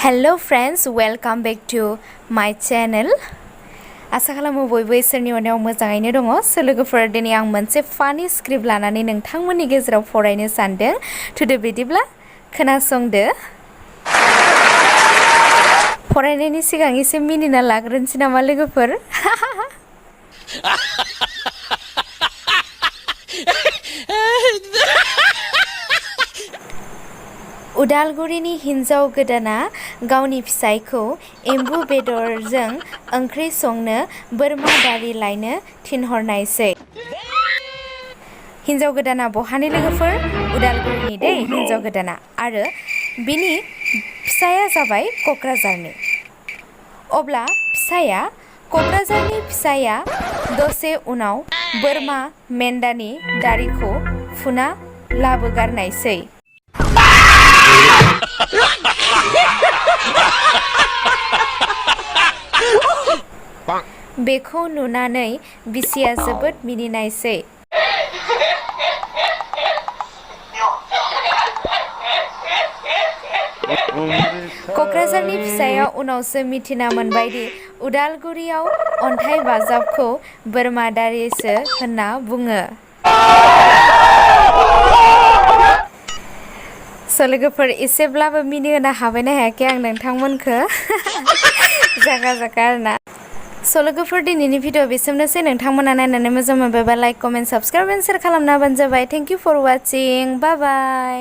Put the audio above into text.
Hello friends, welcome back to my channel. आसा खालामो बयबो इसोरनि अननायाव मोजाङैनो दङ। सो लोगोफोर दिनै आं मोनसे फानि स्क्रिप्ट लानानै नोंथांमोननि गेजेराव फरायनो सानदों। थुदो बिदिब्ला खोनासंदो। फरायनायनि सिगां एसे मिनिना लाग्रोनोसै नामा लोगोफोर? उदालगुरिनि हिनजाव गोदाना गावनि फिसायखौ एम्बु बेदरजों ओंख्रि संनो बोरमा दारि लायनो थिनहरनायसै। हिनजाव गोदाना बहानि लोगोफोर? उदालगुरिनि दै हिनजाव गोदाना आरो बिनि फिसाया जाबाय क'क्राझारनि। अब्ला फिसाया क'क्राझारनि फिसाया दसे उनाव बोरमा मेन्दानि दारिखौ फुना लाबोगारनायसै। बेखौ नुनानै बिसिया जोबोद मिनिनायसै। क'क्राझारनि फिसाया उनावसो मिथिना मोनबायदि उदालगुरियाव अन्थाइ बाजाबखौ बोरमा दारिसो होनना बुङो। लोगोफोर एसेब्लाबो मिनिहोनो हाबायना हायाखै आं नोंथांमोनखौ? जागा आरोना। लोगोफोर दिनैनि भिडिअ बेसेमनोसै। नोंथांमोना नायनानै मोजां मोनबायबा like, comment, subscribe and share खालामना होबानो जाबाय। Thank you for watching. Bye bye.